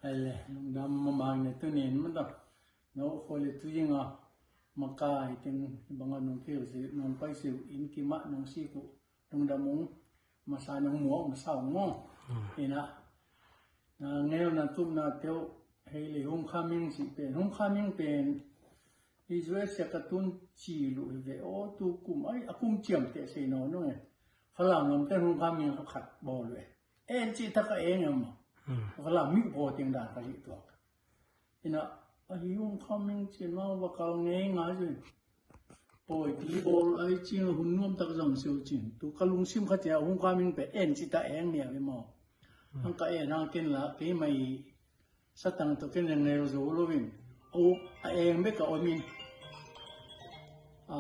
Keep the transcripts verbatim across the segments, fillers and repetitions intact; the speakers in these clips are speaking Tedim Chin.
Ai le, lungdam mahmah ing e. Tuni in mah ta, no khua le tui ing a, makai teng bang a nong kihel si, nong pai si uh, inn kim ah nong sik uh, lungdam ung. Masa nong muak masa ung maw. Ina, na ngeuna tupna te uh, hei le, Homecoming cih pen, Homecoming pen, i U S a ka tun ci luh hi ve aw, tu kum, ai, a kum ciamteh sei nawn ung e. Falam lam ten Homecoming khat bawl uh e. En cih tak a eng e maw. Falam mi bawl teng dan ka hih tuak. Ina, ahi, Homecoming cih ma va kal ngei ngai cin. Pawi ti bawl ai cin, hun nuam tak zang siau cin. Tu ka lungsim khat ciang Homecoming pen en cih tak a eng ni a ve maw. Hang ka en hang ken la, keimah i satang tawh ken le ngel zo lo in. Aw, a eng bek a om in. A,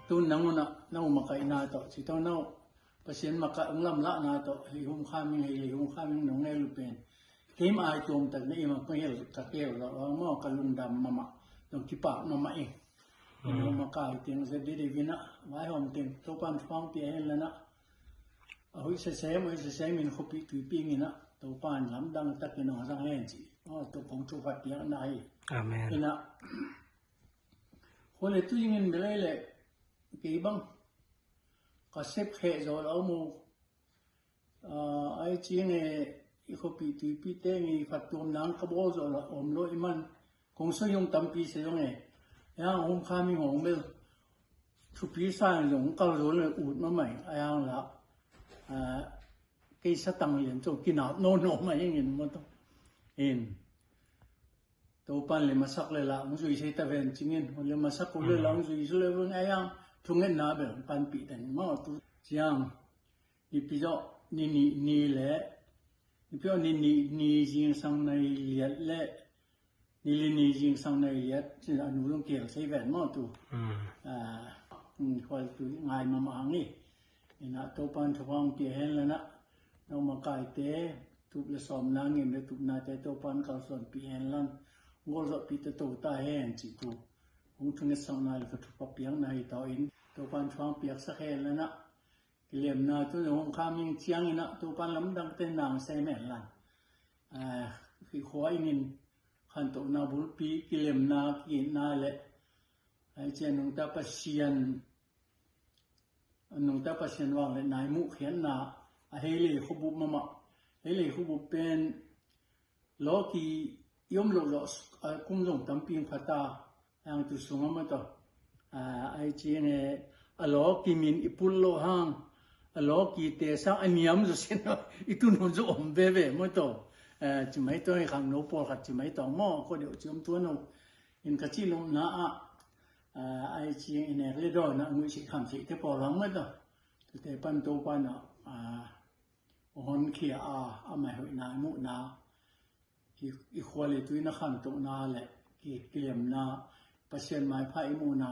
tun nang un ah, na uh makaihna tawh, ci tawh na uh, Pasian makaih ung lamlahna tawh, hei Homecoming, hei le Homecoming nong ngel uh pen. Keimah ai tuam tak na i mah ka hel, ka hel lo, lo maw, ka lungdam mahmah, nong kipak mahmah ing. Nong makai teng zat dede vin ah, vaihawm teng, Topan thupha pia hen la na. A hoih sesem, a hoih sesem in khuapih tuipih ing ina, Topan lamdang takin hong zang hen ci. Aw, Topa hong thupha piakna hi. Amen. Ina, khua le tui ing in bel ai le, kei bang ka sep kheh zaw la om uh. A, ai ci ing e, i khuapih tuipih teng i phattuam nang ka bawl zaw la om lo i man. Kong soi hong tampi sei hong e. Ai hang Homecoming hong bel thupi sa in zong kal zo le ut mahmah ing. Ai hang la, a, kei satang lian co kinap nawn nawn mah ing in maw taw. In Topan le masak le la hong zui sei ta ven cingin, le masak uh le la hong zui sei le ven, ai hang thungetna bel hong panpih den maw. Tu ciang, nipi zawh ni nih ni le, nipi zawh ni nih ni zingsang nai liat le, ni li ni zingsang nai liat cin a nu zong kial sei ven maw tu. A, khual tu ngai mahmah hang hi. Ina, Topan thupha hong pia hen la na. Nong makaite, tup le sawmna, ngim le tupnate Topan kalsuanpih hen lan. Gualzawhpih ta to ta hen ci tu. Hong thungetsakna le ka thupha piakna hi tawh in, Topan thupha hong piaksak hen la na. Kilemna tu na Homecoming ciang ina, Topan lamdang te nang sem hen lan. A, hih khua ing in khantohna bulpi, kilemna, kiitna le, ai ciang nungta Pasian, nungta Pasian vang le nai muhkhiatna, a hei le khuabup mahmah. Hei le khuabup pen lawki i om loh zawh, a, kum zong tampi hong pha ta, hang tu sung a maw taw. A, ai ci ing e, a lawki min i pul loh hang, a lawkite sang a niam zaw sin i tun hun zaw om veve maw taw. A, ci mai taw, i khangno pawlkhat ci mai taw maw, kua deuh ci om tuan uh. In ka cihnopna ah, a, ai ci ing e, nek le dawn ah nguih sih kham sih te pawl hang maw taw. Tute pan Topan ah, a, honkhia a, a maihoihna i muhna, i, i khua le tui na khantohna le ki, kilemna, Pasian maipha i muhna,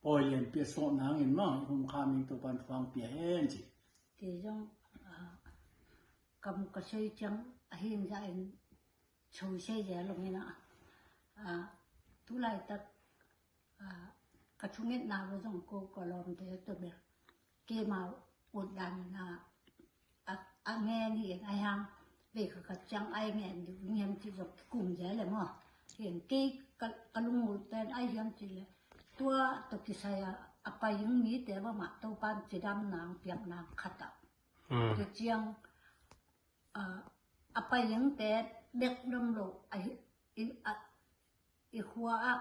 pawi lianpi a suahna hangin maw, Homecoming Topan thupha hong pia hen ci. Kei zong, a, kam ka sei ciang a hin za in, cho sei zia lawm ina, a, tu laitak, a, ka thungetna va zong ko ka lawmte tawh bel keima ut dan ina, a, a ngen hi in, ai hang vei khat khat ciang ai ngen ding hiam cih zong kikum zia le maw. Hi in kei ka, ka lungmulte in ai hiam cih le, tua tawh kisai a, a pai ing mite va mah Topan cidamna hong piakna khat ah. Tu ciang, a, a pai ingte bek dom lo, a hi, i, a, i khua ah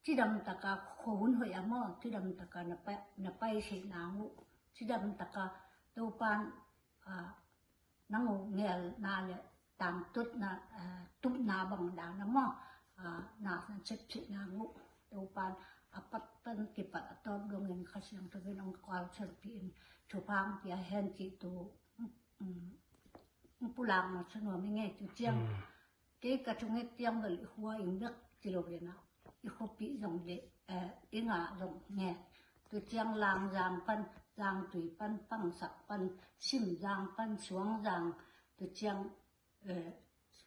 cidam taka khua hun hoih a maw, cidam taka na pai, na pai theih nang uh, cidam taka Topan, a, nang uh ngelna le tangtutna, a, tupna bang dan a maw, a, na, na cep theih nang uh, Topan a pat pan kipat a tawp dongin Kha Siangtho in hong kalsuanpih in thupha hong pia hen cih tu, um, pulak masa nuam i ngei tu ciang. Kei ka thunget ciang bel i khua ing bek ci lo ina, i khuapih zong le, eh, i ngah zong nge. Tu ciang Langzang pan, Zangtui pan, Pangsak pan, Simzang pan, Suangzang, tu ciang, eh,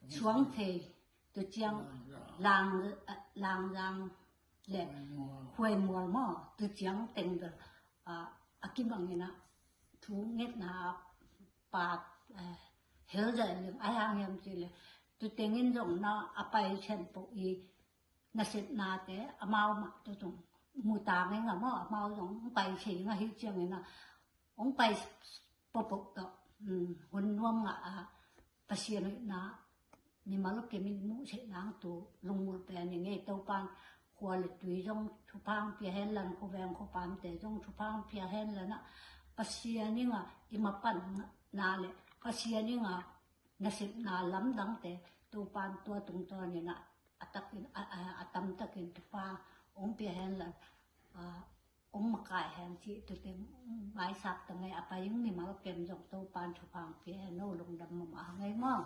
Suangthei, tu ciang Lang, eh, Langzang le Huaimual maw, tu ciang teng bel, ah, a kibang ina, thungetna, pat, eh, Zel zel ling a hang hiam ci le, tu tengin zong na a pai thian poh i nasepnate amau mah tu tung mu ta ngei nga maw, amau zong hong pai thei nga hi ciangin a hong pai popoh tawh hun nuam ngah a Pasian hoihna mimal kim in muh theih nang tu lungmul pen i ngei. Topan khua le tui zong thupha hong pia hen lan, khuaveng khuapamte zong thupha hong pia hen lan ah Pasian inga i mapanna le Pasian inga nasepna lamdangte Topan tua tungtawnin ah a takin a, a, a tamtakin thupha hong pia hen lan, a, hong makai hen cih tu teng maisak ta ngei. A pai ing mimal kim zong Topan thupha hong pia hen, no lungdam mahmah ngei maw.